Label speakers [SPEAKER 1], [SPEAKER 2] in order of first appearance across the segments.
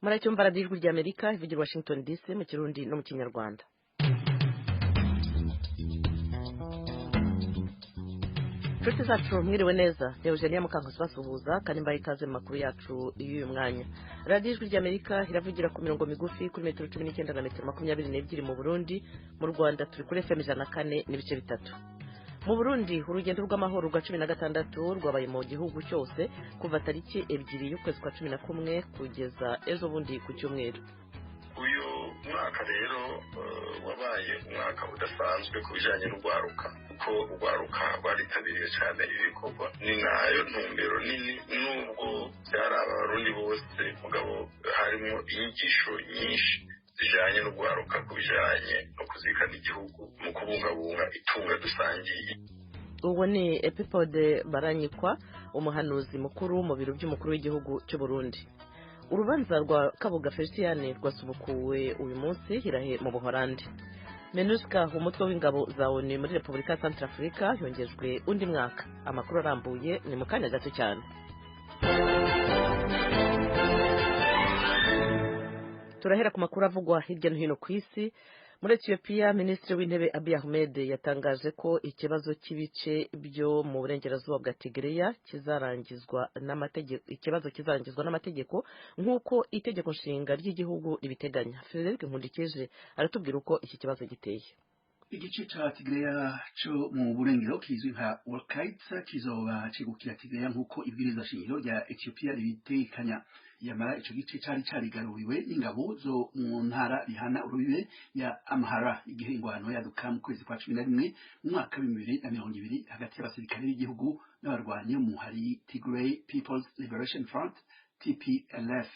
[SPEAKER 1] Muracyumva radiyo Ijwi ry'Amerika ivugira Washington DC mu Kirundi no mu Kinyarwanda. Inshuti zacu, mwiriwe neza. Ni Eugenia Mukankusi basuhuza kandi mbaye ikaze mu makuru yacu y'uyu mwanya. Radiyo Ijwi ry'Amerika iravugira ku mirongo migufi kuri metero 19 na metero 22 mu Burundi. Mu Rwanda turi kuri FM 104.3. Mu Burundi, urugendo rw'amahoro rwa 16 rwabaye mu gihugu cyose kuva tariki 2 y'ukwezi kwa 11 kugeza ejo bundi ku cyumweru.
[SPEAKER 2] Uyu mwaka rero wabaye umwaka udasanzwe ku bijanye n'urwaruka, kuko urwaruka rwaritabiriye cyane ibikorwa. Ni nayo ntumbero nini, nubwo byari Abarundi bose, mugabo harimo inyigisho nyinshi zijanye n'urwaruka ku bijanye no kuzirikana igihugu mu kubungabunga itunga dusangiye.
[SPEAKER 1] Uwo ni Epipode Baranyikwa, umuhanuzi mukuru mu biro by'umukuru w'igihugu cy'u Burundi. Urubanza rwa Kabuga Felicien rwasubukuwe uyu munsi hirahe mu Buholandi. MINUSCA, umutwe w'ingabo za ONU muri Repubulika ya Centrafrica, yongejwe undi mwaka. Amakuru arambuye ni mu kanya gato cyane. Turahera ku makuru avugwa hirya no hino ku isi. Muri Ethiopia, Minisitiri w'Intebe Abiy Ahmed yatangaje ko ikibazo cy'ibice byo mu burengerazuba bwa Tigray kizarangizwa n'amategeko, ikibazo kizarangizwa n'amategeko nk'uko itegeko nshinga ry'igihugu ribiteganya. Frederic Nkundikije aratubwira uko iki kibazo giteye.
[SPEAKER 3] Igice ca Tigreya co mu burengero kizwi nka Wolkait kizoba cegukira Tigreya nk'uko ibwirizwa shingiro rya Ethiopia ribitegekanya. Yamara ico gice cari carigaruriwe n'ingabo zo mu ntara bihana urubibe ya Amhara igihe ingwano yaduka mu kwezi kwa 11 mu mwaka 2020 hagati y'abasirikare b'igihugu n'abarwanyi mu Tigray People's Liberation Front, TPLF.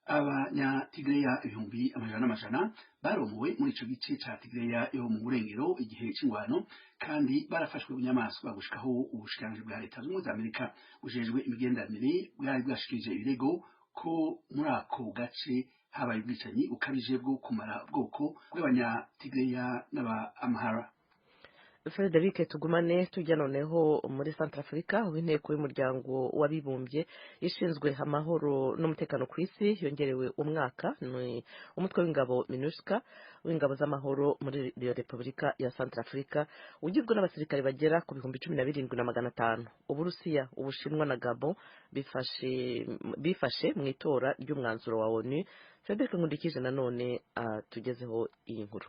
[SPEAKER 3] Abanya-Tigreya ibihumbi amajana n'amajana baromowe muri ico gice ca Tigreya yo mu burengero igihe c'ingwano, kandi barafashwe bunyamaswa gushikaho ubushikiranganji bwa Leta Zunze Ubumwe za Amerika bujejwe imigenderanire bwari bwashikirije ibirego ko muri ako gace habaye ubwicanyi bukabije bwo kumara ubwoko bw'abanya-Tigreya n'aba Amhara.
[SPEAKER 1] Frederic, tugumane, tujya noneho muri Centrafrica, aho inteko y'Umuryango w'Abibumbye ishinzwe amahoro n'umutekano ku isi yongerewe umwaka. Ni umutwe w'ingabo MINUSCA, w'ingabo z'amahoro muri iyo Repubulika ya Centrafrica, ugizwe n'abasirikare bagera ku 17,500. Uburusiya, Ubushinwa na Gabon bifashe mu itora ry'umwanzuro wa ONU. Frederic Nkundikije nanone atugezeho iyi nkuru.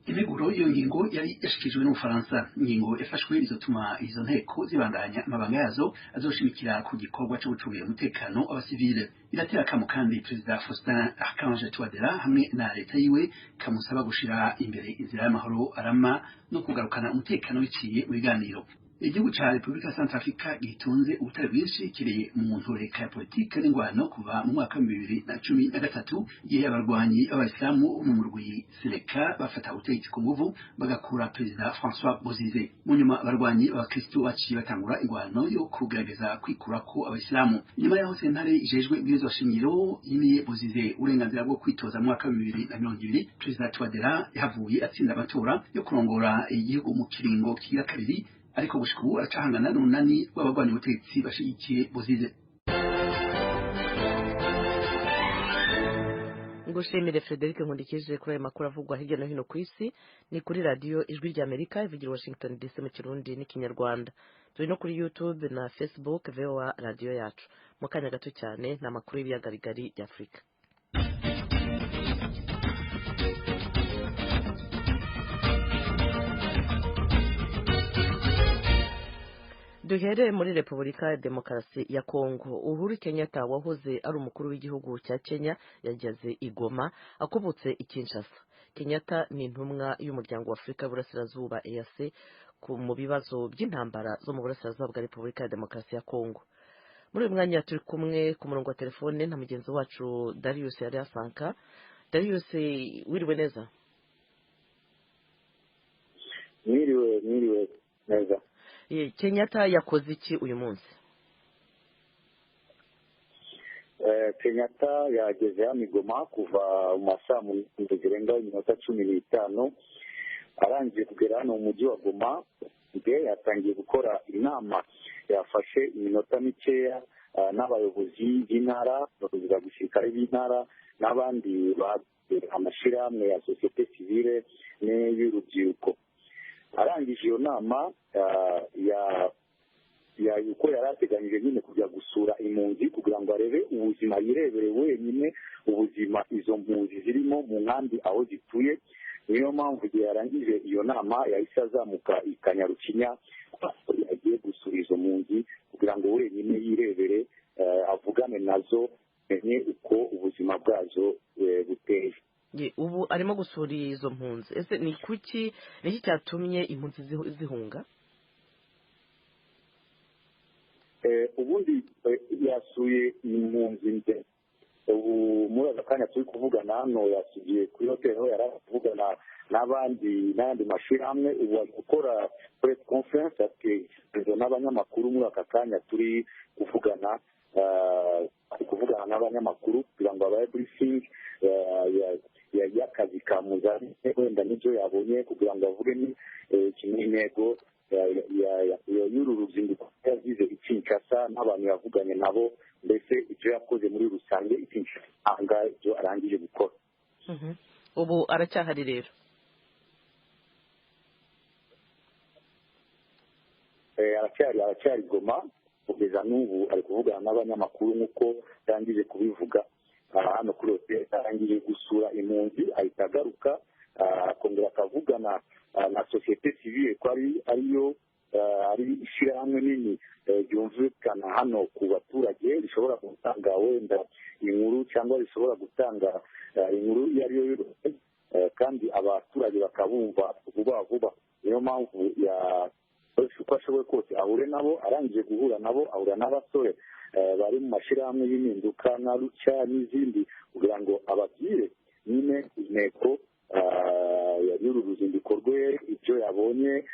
[SPEAKER 3] Integuro y'iyo ngingo yari yashikirijwe n'Ubufaransa. Ingingo yafashwe izotuma izo nteko zibandanya amabanga yazo azoshimikira ku gikorwa co gucungira umutekano w'abasivile. Iratera akamo kandi Perezida Faustin Archange Touadera hamwe na leta yiwe, kamusaba gushira imbere inzira y'amahoro arama no kugarukana umutekano biciye mu biganiro. Igihugu ca Repubulika ya Centrafrica gitunze ubutare bwinshi kiri mu ntureka ya politike n'ingwano kuva mu mwaka wa 2013, igihe abarwanyi b'abayisilamu bo mu murwi Seleka bafata ubutegetsi ku nguvu bagakura Perezida François Bozize. Mu nyuma abarwanyi b'abakristu baciye batangura ingwano yo kugerageza kwikurako abayisilamu. Inyuma yaho sentare ijejwe ibwirizwa shingiro yimiye Bozize uburenganzira bwo kwitoza mu mwaka wa 2020, Perezida Touadera yahavuye atsinda amatora yo kurongora igihugu mu kiringo kigira kabiri, ariko gushika ubu aracahangana n'urunani rw'abagwanya ubutegetsi bashigikiye Bozize.
[SPEAKER 1] Ngushimire, Frederic Nkundikije, kuri ayo makuru avugwa hirya no hino ku isi. Ni kuri radiyo Ijwi ry'Amerika ivugira Washington DC mu Kirundi n'Ikinyarwanda. Turi no kuri YouTube na Facebook, VOA Radiyo Yacu. Mu kanya gato cyane ni amakuru y'ibiyaga bigari bya Afurika. Duhere muri Repubulika ya Demokarasi ya Kongo. Uhuru Kenyatta wahoze ari umukuru w'igihugu cya Kenya yageze i Goma akubutse i Kinshasa. Kenyatta ni intumwa y'Umuryango wa Afurika y'Uburasirazuba, EAC, mu bibazo by'intambara zo mu burasirazuba bwa Repubulika ya Demokarasi ya Kongo. Muri uyu mwanya turi kumwe ku murongo wa telefone na mugenzi wacu Darius Yari Asanka. Darius, wiriwe neza?
[SPEAKER 4] Mwiriwe, mwiriwe neza.
[SPEAKER 1] Kenyatta yakoze iki uyu munsi?
[SPEAKER 4] Kenyatta yageze hano i Goma kuva mu masaa munani zirenga iminota 15. Arangije kugera hano mu mujyi wa Goma, yatangiye gukora inama yafashe iminota mikeya. n'abayobozi b'intara, abayobozi ba gisirikare b'intara n'abandi amashyirahamwe ya sosiyete sivile n'iy'urubyiruko. Arangije iyo nama uko yari ateganyije nyine kujya gusura impunzi kugira ngo arebe ubuzima, yirebere wenyine ubuzima izo mpunzi zirimo mu nkambi aho zituye. Niyo mpamvu igihe yarangije iyo nama yahise azamuka i Kanyarukinya, agiye gusura izo mpunzi kugira ngo wenyine yirebere, avugane nazo, menye uko ubuzima bwazo buteye.
[SPEAKER 1] Ubu arimo gusura izo mpunzi. Ese ni kuki, niki cyatumye impunzi zihunga?
[SPEAKER 4] Ubundi yasuye impunzi ubu muri aka kanya turi kuvugana hano, yasubiye kuri hoteli aho yari kuvugana n'abandi n'ayandi mashyirahamwe. Ubu ari gukora press conference afite n'abanyamakuru. Muri aka kanya turi kuvugana, ari kuvugana n'abanyamakuru kugira ngo abahe briefing y'akazi kamuzanye, wenda n'ibyo yabonye, kugira ngo avuge intego y'uru ruzinduko yagize i Kinshasa n'abantu yavuganye nabo, mbese ibyo yakoze muri rusange i Kinshasa ahangaha ibyo arangije gukora.
[SPEAKER 1] Ubu aracyahari rero?
[SPEAKER 4] Aracyari Goma kugeza n'ubu, ari kuvugana n'abanyamakuru nk'uko yarangije kubivuga hano kuri hoteli. Arangije gusura impunzi ahita agaruka, akongera akavugana na sosiyete sivile, ko ariyo ari ishyirahamwe nini ryumvikana hano ku baturage, rishobora gutanga wenda inkuru cyangwa rishobora gutanga inkuru iyo ari yo yose, kandi abaturage bakabumva vuba vuba. Niyo mpamvu uko ashoboye kose ahure nabo. Arangije guhura nabo, ahura n'abasore bari mu mashyirahamwe y'impinduka nka Ruca n'izindi, kugira ngo ababwire nyine intego y'uru ruzinduko rwe, ibyo yabonye,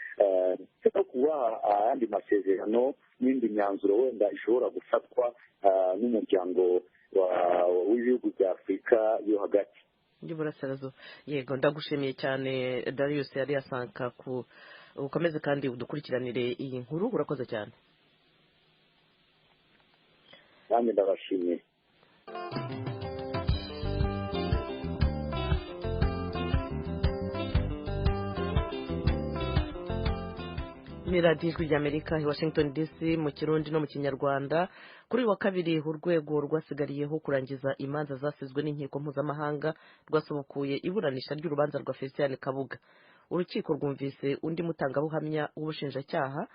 [SPEAKER 4] no kubaha ayandi masezerano n'indi myanzuro wenda ishobora gufatwa n'umuryango w'ibihugu bya Afurika yo hagati
[SPEAKER 1] y'Uburasirazuba. Yego, ndagushimiye cyane Darius yari yasanka ku ukomeze kandi udukurikiranire iyi nkuru, urakoze cyane.
[SPEAKER 4] Nanjye ndabashimiye.
[SPEAKER 1] Ni radiyo Ijwi ry'Amerika i Washington DC mu Kirundi no mu Kinyarwanda. Kuri uyu wa kabiri urwego rwasigariyeho kurangiza imanza zasizwe n'inkiko mpuzamahanga rwasubukuye iburanisha ry'urubanza rwa Felicien Kabuga. Urukiko rwumvise undi mutangabuhamya w'ubushinjacyaha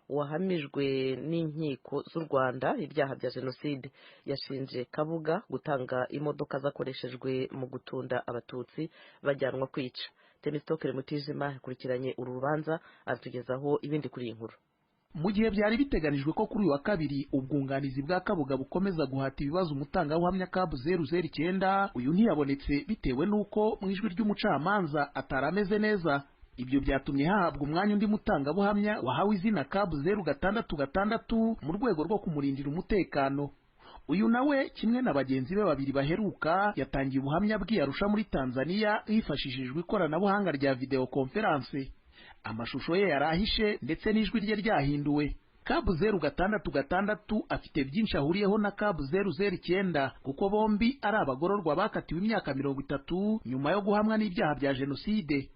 [SPEAKER 1] wahamijwe n'inkiko z'u Rwanda ibyaha bya jenoside. Yashinje Kabuga gutanga imodoka zakoreshejwe mu gutunda Abatutsi bajyanwa kwica. Temistokere Mutijima yakurikiranye uru rubanza, aratugezaho ibindi kuri iyi nkuru.
[SPEAKER 5] Mu gihe byari biteganijwe ko kuri uyu wa kabiri ubwunganizi bwa Kabuga bukomeza guhata ibibazo umutangabuhamya Kabu 009, uyu ntiyabonetse bitewe n'uko mu ijwi ry'umucamanza atari ameze neza. Ibyo byatumye hahabwa umwanya undi mutangabuhamya wahawe izina Kabu 066 mu rwego rwo kumurindira umutekano. Uyu nawe kimwe na bagenzi be babiri baheruka yatangiye ubuhamya bw'Arusha muri Tanzania hifashishijwe ikoranabuhanga rya video conference. Amashusho ye yarahishe ndetse n'ijwi rye ryahinduwe. Kabu 066 afite byinshi ahuriyeho na Kabu 009 kuko bombi ari abagororwa bakatiwe imyaka 30 nyuma yo guhamwa n'ibyaha bya jenoside.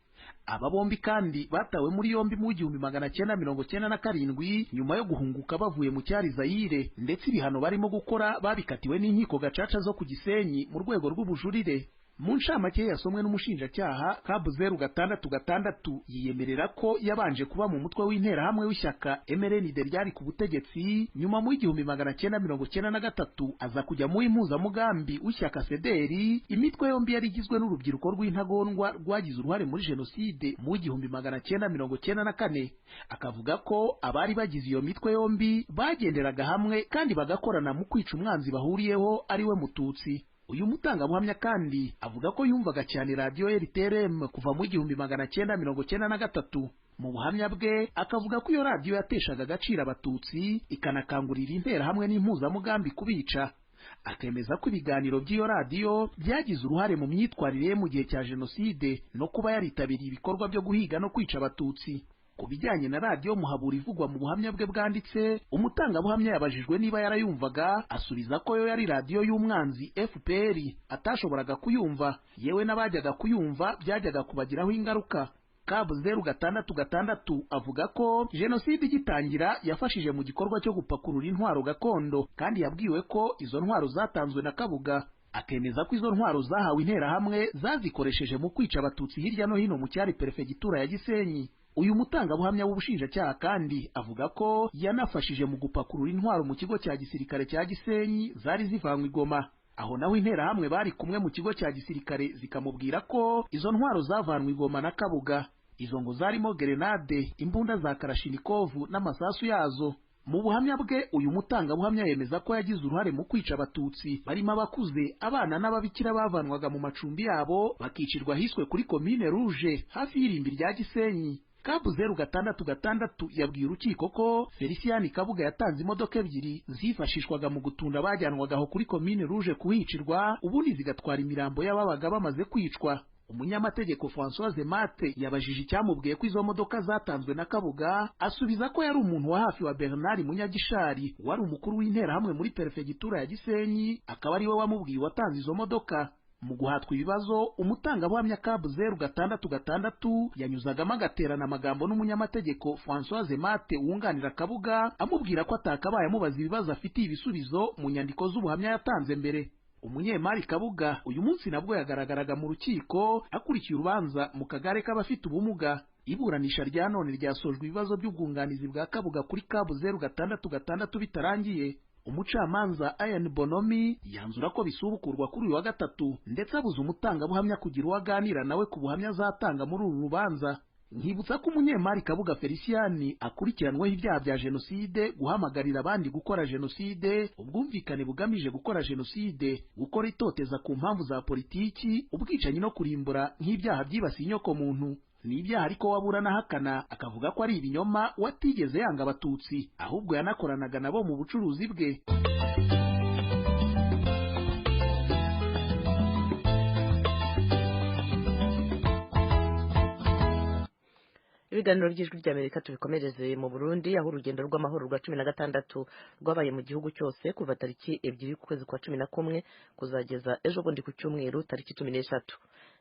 [SPEAKER 5] Aba bombi kandi batawe muri yombi mu 1997 nyuma yo guhunguka bavuye mu cyari Zaire, ndetse ibihano barimo gukora babikatiwe n'inkiko gacaca zo ku Gisenyi mu rwego rw'ubujurire. Mu ncamake yasomwe n'umushinjacyaha, Kabu 066 yiyemerera ko yabanje kuba mu mutwe w'interahamwe w'ishyaka MRND ryari ku butegetsi, nyuma mu 1993 aza kujya mu impuzamugambi w'ishyaka CDR. Imitwe yombi yari igizwe n'urubyiruko rw'intagondwa rwagize uruhare muri jenoside mu 1994. Akavuga ko abari bagize iyo mitwe yombi bagenderaga hamwe kandi bagakorana mu kwica umwanzi bahuriyeho ari we Mututsi. Uyu mutangabuhamya kandi avuga ko yumvaga cyane radiyo RTRM kuva mu 1993. Mu buhamya bwe akavuga ko iyo radiyo yateshaga agaciro Abatutsi ikanakangurira interahamwe n'impuzamugambi kubica. Akemeza ko ibiganiro by'iyo radiyo byagize uruhare mu myitwarire ye mu gihe cya jenoside no kuba yaritabiriye ibikorwa byo guhiga no kwica Abatutsi. Ku bijyanye na radiyo Muhabura ivugwa mu buhamya bwe bwanditse, umutangabuhamya yabajijwe niba yarayumvaga, asubiza ko yo yari radiyo y'umwanzi FPR atashoboraga kuyumva, yewe n'abajyaga kuyumva byajyaga kubagiraho ingaruka. Kabu 066 avuga ko jenoside igitangira yafashije mu gikorwa cyo gupakurura intwaro gakondo, kandi yabwiwe ko izo ntwaro zatanzwe na Kabuga, akemeza ko izo ntwaro zahawe Interahamwe zazikoresheje mu kwica Abatutsi hirya no hino mu cyari perefegitura ya Gisenyi. Uyu mutangabuhamya w'ubushinjacyaha kandi avuga ko yanafashije mu gupakurura intwaro mu kigo cya gisirikare cya Gisenyi zari zivanywe i Goma. Aho naho Interahamwe bari kumwe mu kigo cya gisirikare zikamubwira ko izo ntwaro zavanwe i Goma na Kabuga. Izo ngo zarimo gerenade, imbunda za karashinikovu n'amasasu yazo. Mu buhamya bwe, uyu mutangabuhamya yemeza ko yagize uruhare mu kwica Abatutsi barimo abakuze, abana n'ababikira bavanwaga mu macumbi yabo bakicirwa hiswe kuri Komine Rouge hafi y'irimbi rya Gisenyi. Kabu 066 yabwiye urukiko ko Felicien Kabuga yatanze imodoka ebyiri zifashishwaga mu gutunda bajyanwaga aho kuri Komine Rouge kuhicirwa, ubundi zigatwara imirambo y'ababaga bamaze kwicwa. Umunyamategeko Françoise Mate yabajije icyamubwiye ko izo modoka zatanzwe na Kabuga, asubiza ko yari umuntu wa hafi wa Bernard Munyagishari wari umukuru w'Interahamwe muri perefegitura ya Gisenyi, akaba ari we wamubwiye watanze izo modoka. Mu guhatwa ibibazo, umutangabuhamya Kabu 066 yanyuzagamo agaterana amagambo n'umunyamategeko Françoise Mate wunganira Kabuga, amubwira ko atakabaye amubaza ibibazo afitiye ibisubizo mu nyandiko z'ubuhamya yatanze mbere. Umunyemari Kabuga uyu munsi nabwo yagaragaraga mu rukiko akurikiye urubanza mu kagare k'abafite ubumuga. Iburanisha rya none ryasojwe ibibazo by'ubwunganizi bwa Kabuga kuri Kabu 066 bitarangiye. Umucamanza Ian Bonomi yanzura ko bisubukurwa kuri uyu wa gatatu, ndetse abuza umutangabuhamya kugira uwo aganira nawe ku buhamya azatanga muri uru rubanza. Nkibutsa ko umunyemari Kabuga Felicien akurikiranweho ibyaha bya jenoside, guhamagarira abandi gukora jenoside, ubwumvikane bugamije gukora jenoside, gukora itoteza ku mpamvu za politiki, ubwicanyi no kurimbura nk'ibyaha byibasiye inyokomuntu. Ni ibyaha ariko waburana ahakana, akavuga ko ari ibinyoma, watigeze yanga Abatutsi, ahubwo yanakoranaga nabo mu bucuruzi bwe.
[SPEAKER 1] Ibiganiro by'Ijwi ry'Amerika tubikomereze mu Burundi, aho urugendo rw'amahoro rwa 16 rwabaye mu gihugu cyose kuva tariki 2 kwezi kwa 11 kuzageza ejo bundi ku cyumweru tariki 13.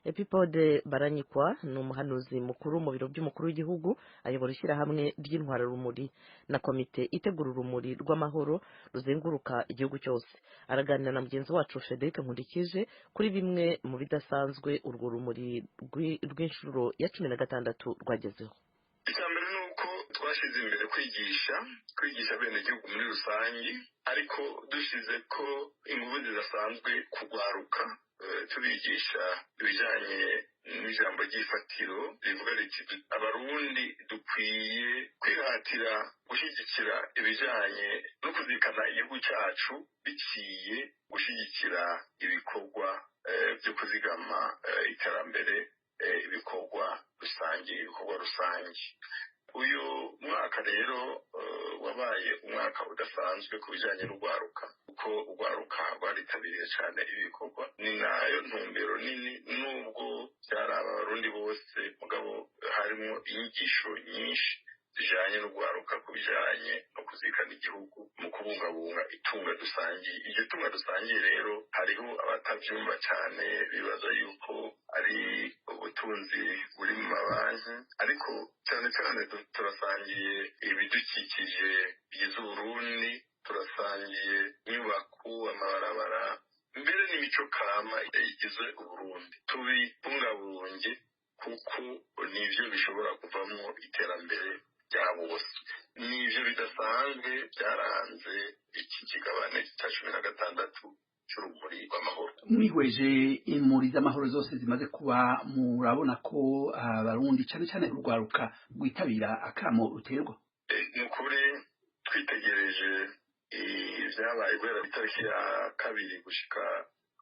[SPEAKER 1] Epipode Baranyikwa ni umuhanuzi mukuru mu biro by'umukuru w'igihugu, ayobora ishyirahamwe ry'intwararumuri na komite itegura urumuri rw'amahoro ruzenguruka igihugu cyose. Araganira na mugenzi wacu Frederic Nkundikije kuri bimwe mu bidasanzwe urwo rumuri rw'inshuro ya 16 rwagezeho.
[SPEAKER 2] Icya mbere ni uko twashyize imbere kwigisha abenegihugu muri rusange, ariko dushyize ko ingufu zidasanzwe kugwaruka, tubigisha ibijyanye n'ijambo ry'ifatiro rivuga riti Abarundi dukwiye kwihatira gushyigikira ibijyanye no kuzirikana igihugu cyacu biciye gushyigikira ibikorwa byo kuzigama iterambere, ibikorwa rusange, ibikorwa rusange. Uyu mwaka rero wabaye umwaka udasanzwe ku bijyanye n'urwaruka, kuko urwaruka rwaritabiriye cyane ibikorwa. Ni nayo ntumbero nini, nubwo byari Abarundi bose, mugabo harimo inyigisho nyinshi zijyanye n'urwaruka ku bijyanye no kuzirikana igihugu mu kubungabunga itunga dusangiye. Iryo tunga dusangiye rero hariho abatabyumva cyane, bibaza yuko ari ubutunzi buri mu mabanki, ariko cyane cyane turasangiye ibidukikije bigize Uburundi, turasangiye inyubako, amabarabara, mbere n'imico kama igize Uburundi. Tubibungabunge kuko nivyo bishobora kuvamo iterambere rya bose. Nivyo bidasanzwe byaranze iki kigabane cya 16 cy'urumuri rw'amahoro.
[SPEAKER 3] Mwihweje imuri z'amahoro zose zimaze kuba, murabona ko Abarundi cyane cyane urwaruka rwitabira akamo ruterwa?
[SPEAKER 2] Ni ukuri twitegereje ibyabaye guhera itariki ya 2 gushika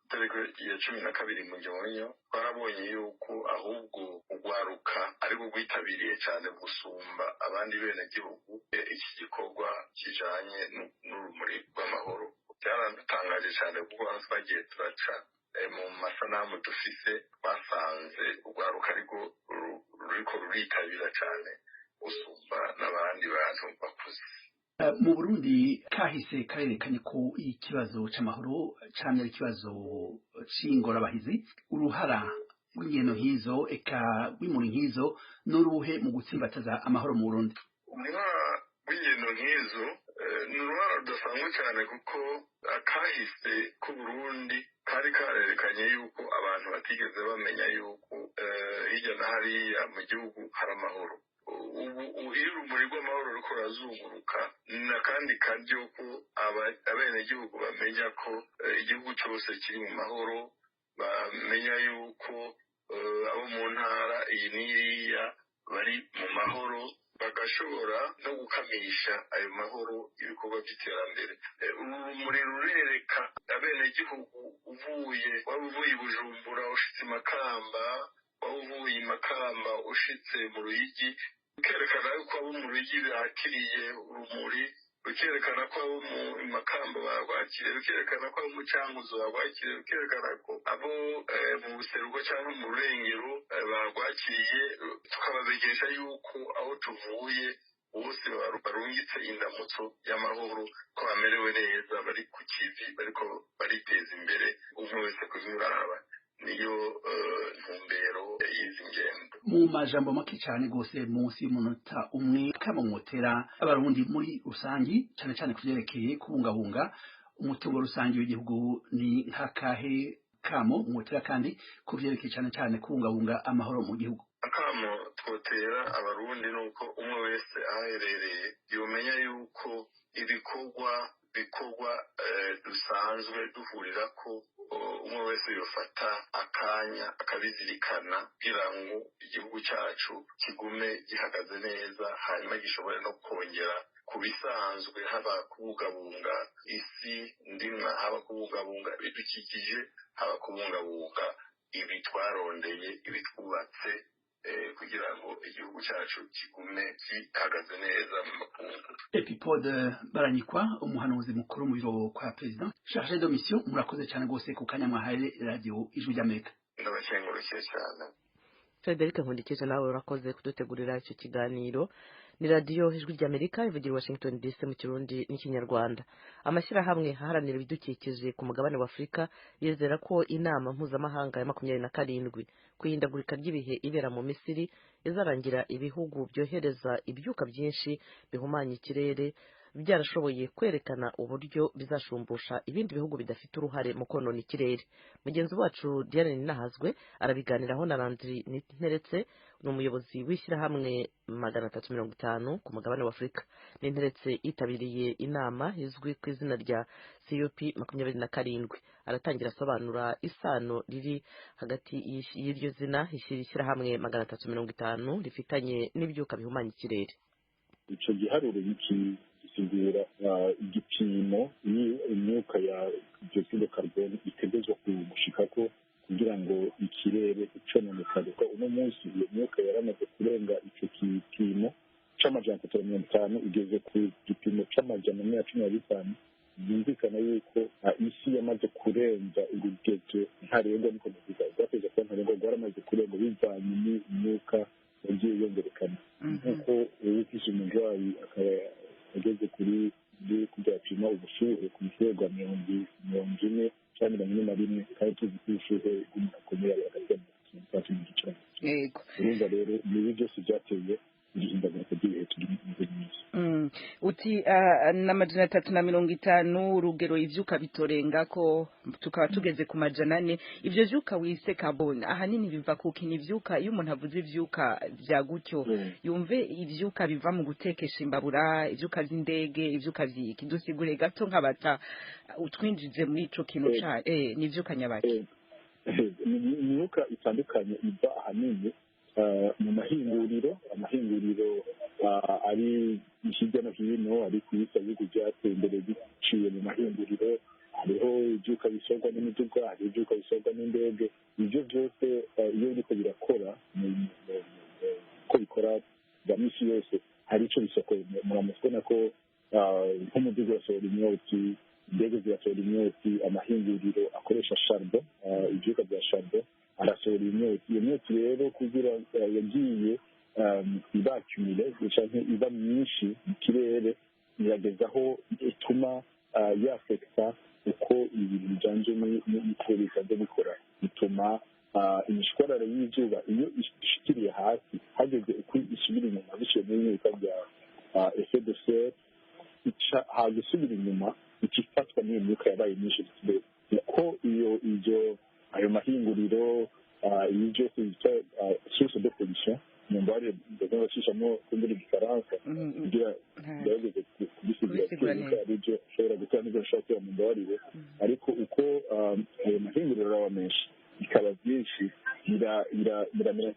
[SPEAKER 2] itariki ya 12 mu Gihonyo, twarabonye yuko ahubwo urwaruka ariko rwitabiriye cyane gusumba abandi benegihugu iki gikorwa kijanye n'urumuri rw'amahoro. Byaradutangaje cyane kuko aho twagiye turaca mu masanamu dufise, twasanze urwaruka ariko ruriko ruritabira cyane gusumba abantu bakuze.
[SPEAKER 3] Mu Burundi kahise karerekanye ko ikibazo c'amahoro camye ari ikibazo c'ingorabahizi. Uruhara rw'ingendo nk'izo, eka rw'imuri nk'izo, n'uruhe mu gutsimbataza amahoro mu Burundi?
[SPEAKER 2] Uruhara rw'ingendo nk'izo ni uruhara rudasanzwe cyane, kuko akahise k'Uburundi kari karerekanye yuko abantu batigeze bamenya yuko hirya na hariya mu gihugu hari amahoro. Ubu iyo urumuri rw'amahoro ruriko rurazunguruka, ni akandi karyo ko abenegihugu bamenya ko igihugu cyose kiri mu mahoro, bamenya yuko abo mu ntara iyi n'iriya bari mu mahoro, bagashobora no gukamisha ayo mahoro ibikorwa by'iterambere. Uru rumuri rurereka abenegihugu, uvuye waba uvuye i Bujumbura ushitse i Makamba, waba uvuye i Makamba ushitse mu Ruyigi, rukerekana yuko abo mu Ruyigi bakiriye urumuri, rukerekana ko abo mu Makamba barwakiriye, rukerekana ko abo mu Cankuzo barwakiriye, rukerekana ko abo mu buseruko cyangwa mu Rurengero barwakiriye, tukabamenyesha yuko aho tuvuye bose barungitse indamutso y'amahoro, ko bamerewe neza, bari ku kivi, bariko bariteza imbere, umwe wese kubimuraba. Niyo ntumbero y'izi ngendo.
[SPEAKER 3] Mu majambo make cyane rwose, munsi y'umunota umwe, kamamwotera Abarundi muri rusangi, cyane cyane kuvyerekeye kubungabunga umutungo rusangi w'igihugu, ni nk'akahe kamo mwotera kandi kuvyerekeye cyane cyane kubungabunga amahoro mu gihugu?
[SPEAKER 2] Akamo twotera Abarundi ni uko umwe wese aho aherereye yomenya yuko ibikorwa bikorwa dusanzwe duhurira ko umwe wese yofata akanya akabizirikana, kugira ngo igihugu cyacu kigume gihagaze neza, hanyuma gishobore no kongera ku bisanzwe, haba kubungabunga isi ndimwa, haba kubungabunga ibidukikije, haba kubungabunga ibi twarondeye, ibitwubatse, kugira ngo igihugu cyacu kigume gihagaze neza mu makungu.
[SPEAKER 3] Epipode Baranyikwa, umuhanuzi mukuru mu biro kwa perezida, chargé de mission, murakoze cyane rwose ku kanya mwahaye Radio Ijwi ry'Amerika.
[SPEAKER 2] Ndabakengurukiye cyane.
[SPEAKER 1] Frederic Nkundikije, nawe urakoze kudutegurira icyo kiganiro. Ni Radiyo Ijwi ry'Amerika ivugira i Washington DC mu Kirundi n'Ikinyarwanda. Amashyirahamwe aharanira ibidukikije ku mugabane wa Afurika yizera ko inama mpuzamahanga ya 27 ku ihindagurika ry'ibihe ibera mu Misiri izarangira ibihugu byohereza ibyuka byinshi bihumanya ikirere byarashoboye kwerekana uburyo bizashumbusha ibindi bihugu bidafite uruhare mu konona ikirere. Mugenzi wacu Diane Ninahazwe arabiganiraho na Landry Ninteretse, ni umuyobozi w'ishyirahamwe 350 ku mugabane wa Afurika. Ninteretse yitabiriye inama izwi ku izina rya COP 27. Aratangira asobanura isano riri hagati y'iryo zina ishyirahamwe 350 rifitanye n'ibyuka bihumanya ikirere.
[SPEAKER 4] Ico giharuro gisigura igipimo imyuka ya dioxyde de carbone itegerezwa gushikako kugira ngo ikirere cononekare. Kuko uno munsi iyo myuka yaramaze kurenga ico gipimo c'350, igeze ku gipimo c'415. Byumvikana yuko isi yamaze kurenza urugezo ntarengwa, niko bivuga, rwateze kuba ntarengwa, rwaramaze kurenga bivanye n'imyuka yagiye yongerekana. Nk'uko uba ufise umurwayi akaba ageze kuri kudapima ubushuhe ku bushuhe bwa 40 cyangwa 41, kandi tuzi ko ubushuhe bw'umuntu akomeye ari hagati ya 30 n'igice. Urumva rero nibi byose byateye ihindagurika ry'ibihe turi muri minsi.
[SPEAKER 6] Uti n'350 urugero ivyuka bitorenga ko, tukaba tugeze ku 400. Ivyo vyuka wise carbone ahanini biva kuki? Ni ivyuka, iyo umuntu avuze ivyuka vya gutyo, yumve ivyuka biva mu gutekesha imbabura, ivyuka vy'indege, ivyuka vyiki? Dusigure gato nk'abata utwinjize muri ico kintu ca ni ivyuka nyabaki?
[SPEAKER 4] Imyuka itandukanye iva ahanini mu mahinguriro, amahinguriro ari hirya no hino ari ku isi. Ibihugu byateye imbere biciye mu mahinguriro. Hariho ibyuka bisorwa n'imiduga, hariho ibyuka bisorwa n'indege. Ibyo byose iyo biriko birakora ko bikora bya misi yose, hari ico bisokoye. Muramaze kubona ko nk'umuduga urasohora imyotsi, indege zirasohora imyotsi, amahinguriro akoresha charbon, ibyuka bya charbon, arasohora imyotsi. Iyo myotsi rero kugira yagiye iba accumulé canke iba myinshi mu kirere. bimwe bita bya effet de serre, ica hagusubira inyuma ikifatwa n'iyo myuka yabaye myinshi mu kirere. Uko iyo ibyo ayo mahinguriro, ibi byose bita source de pollution, mumbabarire ndagomba gucishamo kumbura Igifaransa kugira ngerageze kubisigura
[SPEAKER 6] Kubisigura
[SPEAKER 4] kwibuka
[SPEAKER 6] neza.
[SPEAKER 4] Aribyo ushobora gukora n'ibyo nshobora kuba, mumbabarire, ariko uko ayo mahinguriro aba menshi, bikaba byinshi, biramera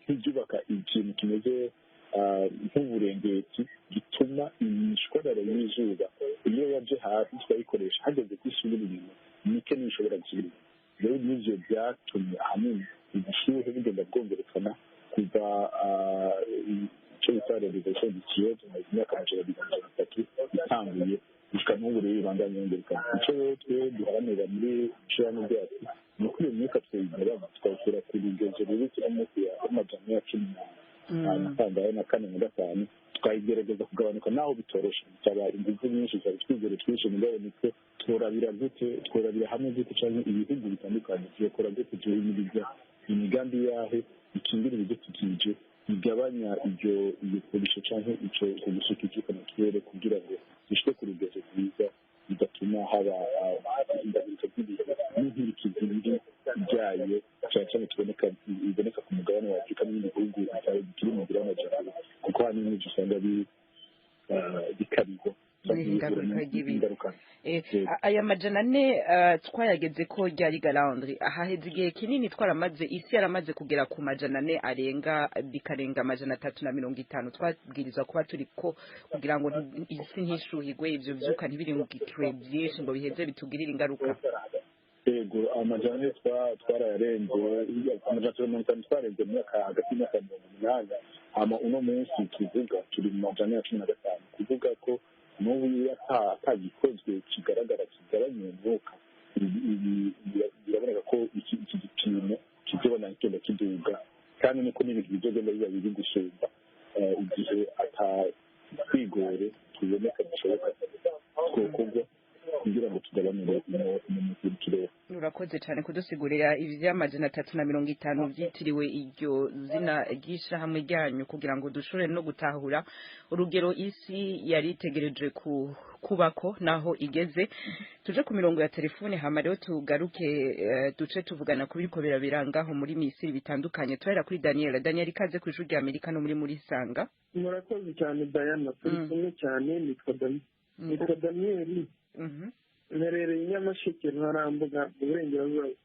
[SPEAKER 4] nk'ibyubaka ikintu kimeze nk'uburengeti gituma imishwarara y'izuba iyo yaje hasi tukayikoresha, hageze ko isubira inyuma mike niyo ishobora gusubira inyuma. Rero n'ivyo byatumye ahanini ubushuhe bugenda bwongerekana kuva icyo bita révolution industrielle, tumaze imyaka 230 itanguye, gushika n'ubu rero ibandanya yongerekana. Icyo rero twe duharanira muri ishirahamwe ryacu ni uko iyo myuka tuyigabanya, tukawukura ku rugezo ruri kuri munsi ya 114 na 4 na 5, tukayigerageza kugabanuka, naho bitoroshe, bisaba ingufu nyinshi, bisaba utwizere twinshi. Mugabo nitwe tworabira gute, tworabira hamwe gute, canke ibihugu bitandukanye tugakora gute, duhimiriza imigambi yahe ikingira ibidukikije, igabanya ibyo ibikoresho canke ico gusuka ivyuka mu kirere, kugira ngo dushike ku rugezo rwiza bigatuma haba ihindagurika ry'ibihe n'inkurikizi mbi byayo, cyane cyane tuboneka biboneka ku mugabane wa Afurika n'ibindi bihugu bikiri mu nzira y'amajyambere, kuko ahanini nibyo usanga bikabigwa canke bihura
[SPEAKER 6] N'ihindagurika ry'ibihe.
[SPEAKER 4] n'ingaruka.
[SPEAKER 6] Aya 400 twayageze ko ryari garandri ahaheze igihe kinini, twaramaze isi yaramaze kugera ku 400 arenga, bikarenga 350 twabwirizwa kuba turi ko kugira ngo isi ntishuhigwe, ivyo vyuka ntibirungikwe byinshi ngo biheze bitugirire ingaruka.
[SPEAKER 4] Yego, 400 twarayarenze, 350 twarenze mu myaka hagati y'imyaka 80. Hama uno munsi tuvuga turi mu 415, kuvuga ko n'ubu iyo atagikozwe kigaragara kigabanya iyo myuka, biraboneka ko iki gipimo kizobona kigenda kiduga, kandi niko n'ibintu bizogenda biba biri gusumba igihe ata twigore tuboneka bishoboka twokorwa kugira ngo tugabanure ino kirere.
[SPEAKER 6] Urakoze cyane kudusigurira ivy'amajana 350 vyitiriwe iryo zina ry'ishirahamwe ryanyu, kugira ngo dushobore no gutahura urugero isi yari itegereje kubako naho igeze. Tuje ku mirongo ya telefone, hama rero tugaruke, duce tuvugana ku biriko birabirangaho muri Misiri bitandukanye. Tuhera kuri Daniel. Daniel, ikaze ku Ijwi rya Amerika no muri Murisanga.
[SPEAKER 7] Murakoze cyane Diana, turi kumwe cyane. Nitwa Daniyeli, mperereye i Nyamasheke, Ntarambuga, mu burengerazuba bw'u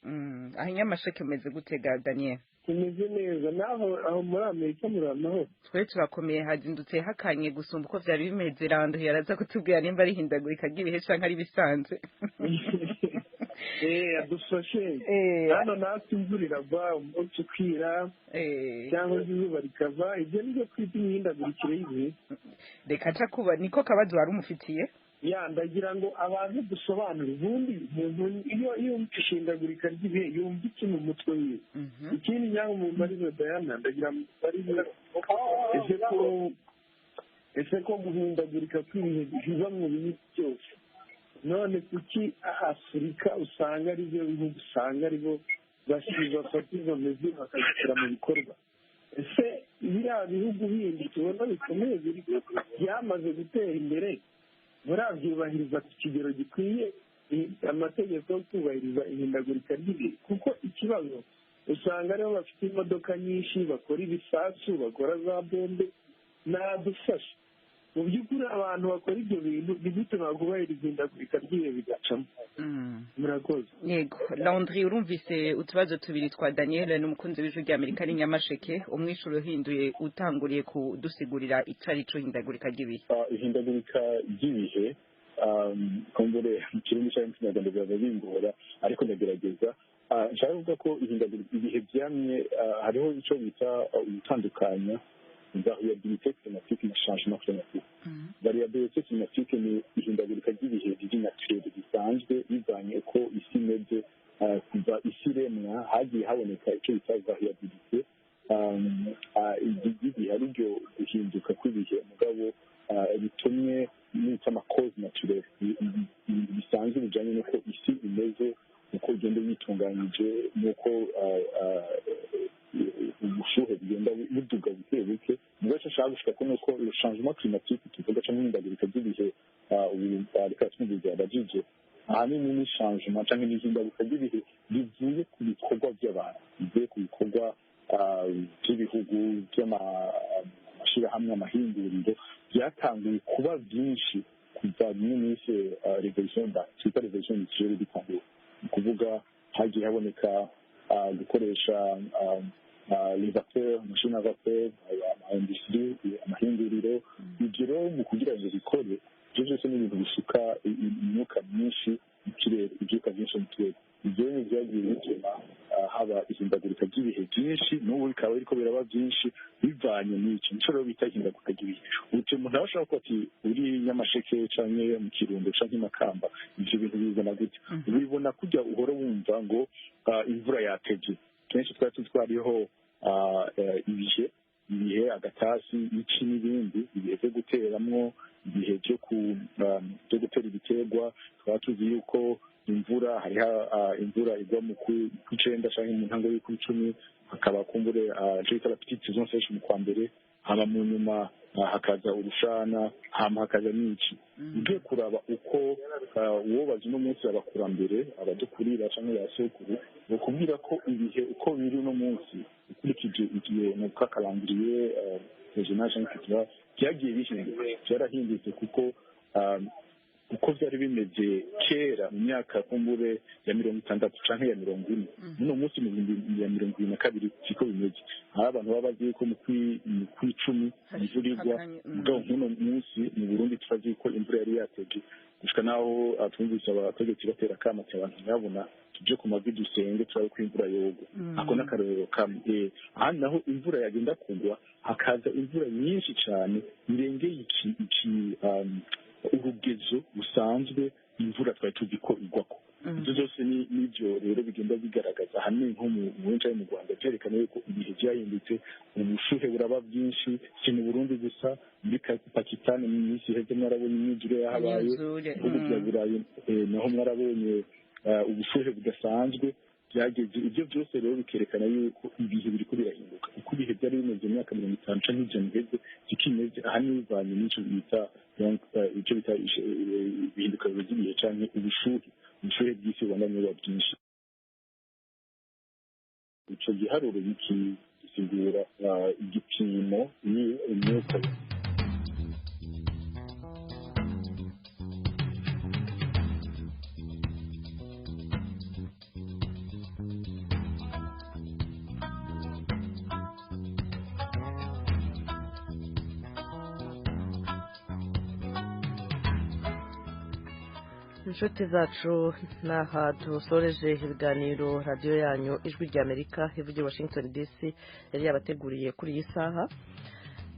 [SPEAKER 7] Rwanda.
[SPEAKER 6] Aho i Nyamasheke umeze gute ga Daniel?
[SPEAKER 7] Tumeze neza, naho aho muri Amerika muri amahoro?
[SPEAKER 6] Twe turakomeye, hazindutse hakanye gusumba uko vyari bimeze. Rando yaraza kutubwira nimba ari ihindagurika ry'ibihe canke ari ibisanzwe.
[SPEAKER 7] Adufashe. Hano natwe imvura iragwa umunsi ukira cyangwa se izuba rikava, ibyo nibyo twita imihindagurikire y'ibihe.
[SPEAKER 6] Reka ca kuba niko kabazo wari umufitiye.
[SPEAKER 7] Ya, ndagira ngo abantu dusobanure, ubundi umuntu iyo yumva ishindagurika ry'ibihe yumva iki mu mutwe wiwe? Ikindi nyaho mumbarize Diana, ndagira mumbarize, ese ko guhindagurika kw'ibihe biba mu bihugu byose, none kuki Afurika usanga ari byo bihugu usanga aribo bafata izo mesures bakazishyira mu bikorwa? Ese biriya bihugu bindi tubona bikomeye biri byamaze gutera imbere murabyubahiriza ku kigero gikwiye amategeko yo kubahiriza ihindagurika ry'ibihe? Kuko ikibazo usanga aribo bafite imodoka nyinshi, bakora ibisasu, bakora za bombe. Nadufasha, mu by'ukuri abantu bakora ibyo bintu ni gute bakubahiriza ihindagurika ry'ibihe bigacamo? Murakoze.
[SPEAKER 6] Yego, Landry, urumvise utubazo tubiri twa Daniel n'umukunzi w'Ijwi rya Amerika ari Nyamasheke. Umwishuro uhinduye utanguriye kudusigurira ico ari co hindagurika ry'ibihe.
[SPEAKER 4] Ihindagurika ry'ibihe, kumbure mu Kirundi cyangwa mu Kinyarwanda biba bingora, ariko ndagerageza. Nshaka kuvuga ko ihindagurika ibihe byamye, hariho icyo bita gutandukanya variabilité climatique na changement climatique. Variabilité climatique ni ihindagurika ry'ibihe riri naturel, risanzwe, bivanye uko isi imeze. Kuva isi iremwa hagiye haboneka icyo bita variabilité ry'ibihe, ari ryo guhinduka kw'ibihe, mugabo bitumwe n'ibita ama causes naturelles, ibintu bisanzwe bijyanye n'uko isi imeze, uko igenda yitunganyije, n'uko ubushuhe bugenda buduga buke buke. Mugabo nshaka gushika ko nuko le changement climatique tuvuga canke ihindagurika ry'ibihe, reka twumvirize abajije, ahanini ni changement canke n'ihindagurika ry'ibihe bivuye ku bikorwa by'abantu, bivuye ku bikorwa by'ibihugu, by'amashirahamwe, amahinguriro, byatanguye kuba byinshi kuva muri minsi révolution twita révolution industrielle bitanguye. Ni ukuvuga hagiye haboneka gukoresha les vapeurs, machine à vapeur, ama industrie, amahinguriro. Ibyo rero mu kugira ngo bikore, ibyo byose ni ibintu bisuka imyuka myinshi mu kirere, ibyuka byinshi mu kirere. Ibyo rero byagiye bituma haba ihindagurika ry'ibihe byinshi, n'ubu bikaba biriko biraba byinshi bivanye n'icyo. Nico rero bita ihindagurika ry'ibihe. Uti umuntu aba ashobora kuba ati uri Nyamasheke canke mu Kirundo canke Makamba, ivyo bintu bibona gutya? Ubibona kurya uhora wumva ngo imvura yatevye. Kenshi twari tuzi ko hariho ibihe agatasi, iki n'ibindi, ibihe byo guteramwo, ibihe byo gutera ibiterwa. Twaba tuzi yuko imvura, hariho imvura igwa mu kw'icenda canke mu ntango y'ukw'icumi, hakaba kumbure ico bita la petite saison sèche mu kwa mbere, hama mu nyuma hakaza urushana, hama hakaza n'iki. Ugiye kuraba uko uwobaza uno munsi abakurambere, abadukurira canke ba sokuru, bokubwira ko ibihe uko biri uno munsi ukurikije igihe nuko calendrier régional canke culturel byagiye bihinduka, byarahindutse, kuko uko byari bimeze kera mu myaka kumbure ya 60 canke ya 40, muno munsi mu 2022 siko bimeze. Hari abantu baba bazi yuko mu kw'icumi imvura igwa, mugabo nk'uno munsi mu Burundi turazi ko imvura yari yatevye gushika naho twumvise abategetsi batera akamo ati abantu ntibabona, tuje ku mavi dusenge turabe ko imvura yogwa. Ako n'akarorero kamwe. Ahandi naho imvura yagenda kugwa, hakaza imvura nyinshi cane irengeye iki urugezo rusanzwe imvura twari tuzi ko igwako. Ibyo byose n'ibyo rero bigenda bigaragaza ahanini nko mu Burundi canke mu Rwanda, byerekana yuko ibihe byahindutse, ubushuhe buraba bwinshi. Si mu Burundi gusa, muri Pakistan mu minsi iheze mwarabonye imyuzure yahabaye, ibihugu bya Burayi naho mwarabonye ubushuhe budasanzwe byageze. Ibyo byose rero bikerekana yuko ibihe biriko birahinduka. Uko ibihe byari bimeze mu myaka 50 canke 100 iheze sikimeze, ahanini bivanye n'ico bita icyo bita ibihinduka ry'ibihe canke ubushuhe bw'isi bubandanya buba bwinshi. Ico giharuro gisigura igipimo ni imyuka.
[SPEAKER 1] Inshuti zacu, n'aha dusoreje ibiganiro radiyo yanyu Ijwi ry'Amerika ivugira Washington DC yari yabateguriye kuri iyi saha.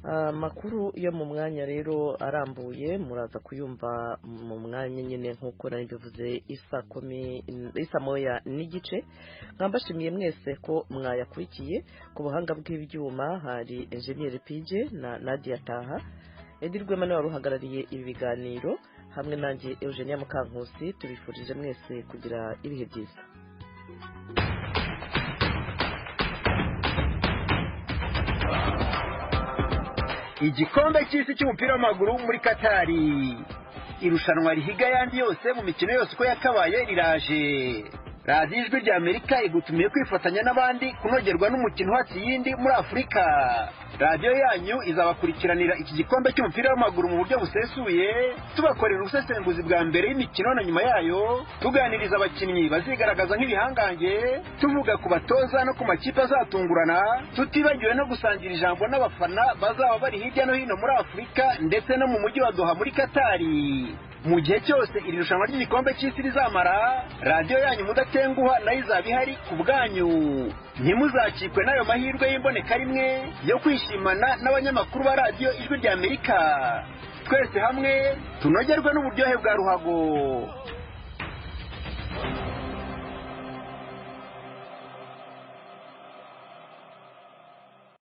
[SPEAKER 1] Amakuru yo mu mwanya rero arambuye muraza kuyumva mu mwanya nyine nk'uko nari mbivuze isa 1:30. Nkambashimiye mwese ko mwayakurikiye. Ku buhanga bw'ibyuma hari Engineer Pije na Nadia Taha, Edi Rwema niwe wari uhagarariye ibi biganiro, hamwe nanjye Eugenia Mukankusi. Tubifurije mwese kugira ibihe byiza.
[SPEAKER 8] Igikombe cy'isi cy'umupira w'amaguru muri Katari, irushanwa rihiga ayandi yose mu mikino yose uko yakabaye, riraje. Radiyo Ijwi rya Amerika igutumiye kwifatanya n'abandi kunogerwa n'umukino uhatse iyindi muri Afurika. Radiyo yanyu izabakurikiranira iki gikombe cy'umupira w'amaguru mu buryo busesuye, tubakorera ubusesenguzi bwa mbere y'imikino na nyuma yayo, tuganiriza abakinnyi bazigaragaza nk'ibihangange, tuvuga ku batoza no ku makipe azatungurana, tutibagiwe no gusangira ijambo n'abafana bazaba bari hirya no hino muri Afurika ndetse no mu mujyi wa Doha muri Katari. Mu gihe cyose iri rushanwa ry'igikombe cy'isi rizamara, radiyo yanyu Mudatenguha nayo izaba ihari ku bwanyu. Ntimuzacikwe n'ayo mahirwe y'imboneka rimwe yo kwishimana n'abanyamakuru ba radiyo Ijwi rya Amerika. Twese hamwe tunogerwe n'uburyohe bwa ruhago.